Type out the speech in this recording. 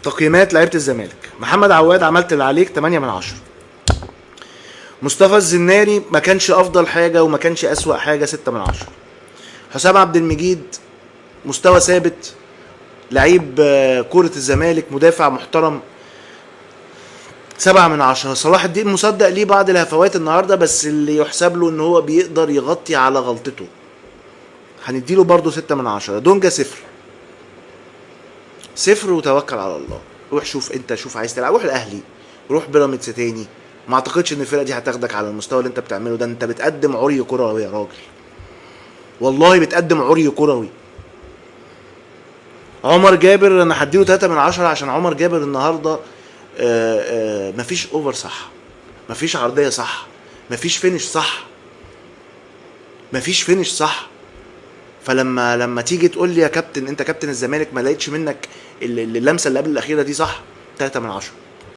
تقييمات لعيبة الزمالك. محمد عواد عملت اللي عليك 8 من 10. مصطفى الزناري ما كانش افضل حاجة وما كانش اسوأ حاجة، 6 من 10. حسام عبد المجيد مستوى ثابت، لعيب كرة الزمالك، مدافع محترم، 7 من 10. صلاح الدين مصدق ليه بعض الهفوات النهارده، بس اللي يحسب له ان هو بيقدر يغطي على غلطته، هنديله برضه 6 من 10. دونجا 0، 0 وتوكل على الله. روح شوف انت، شوف عايز تلعب، روح الاهلي، روح بيراميدز تاني. ما اعتقدش ان الفرقة دي هتاخدك على المستوى اللي انت بتعمله ده. انت بتقدم عري كروي يا راجل، والله بتقدم عري كروي. عمر جابر انا هديله 3 من 10 عشان عمر جابر النهارده مفيش over صح، مفيش عرضية صح، مفيش finish صح، مفيش finish صح. فلما تيجي تقول لي يا كابتن انت كابتن الزمالك ما لقيتش منك اللمسة اللي قبل الاخيرة دي صح، 3 من 10.